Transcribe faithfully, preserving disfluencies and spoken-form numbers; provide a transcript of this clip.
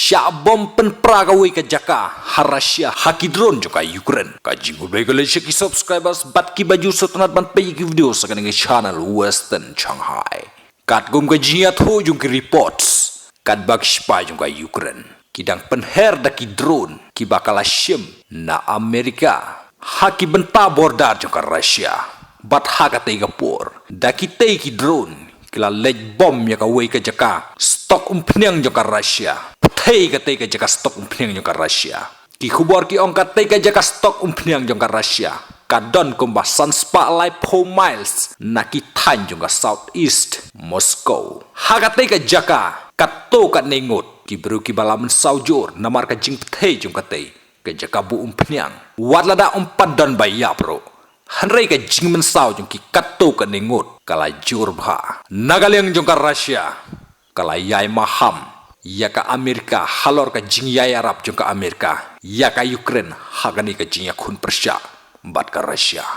shah bom pynpra kawei ka jaka ha Russia ha ki drone jong ka Ukraine. Ka jingkhublei ka leit sha ki subscribers bad kiba ju sngewtynnat ban peit ïa ki video sa kane ka channel Western Shanghai. Katkum ka jingïathuh jong ki reports, katba ki shipai jong ka Ukraine ki dang pynher da ki drone kiba ka la shim na Amerika ha ki bynta border jong ka Russia. Bad ha katei ka por, da kitei ki drone ki la leit bom ïa kawei ka jaka stock umphniang jong ka Russia, pyrthei katei ka jaka stock umphniang jong ka Russia. Ki khubor ki ong katei ka jaka stock umphniang jong ka Russia ka don kumba san spah laiphew miles na ki thaiñ jong ka South East Moscow. Ha katei ka jaka katto katne ngut ki briew kiba la mynsaw jur namar ka jingpyrthei jong katei ka jaka buh umphniang. Wat lada ym pat don ba ïap ruh, hynrei ka jingmynsaw jong ki katto katne ngut ka la jur bha. Na ka liang jong ka Russia, ka la ïai maham ïa ka Amerika halor ka jingïaïarap jong ka Amerika ïa ka Ukraine ha kane ka jingïakhun pyrshah bad ka Russia.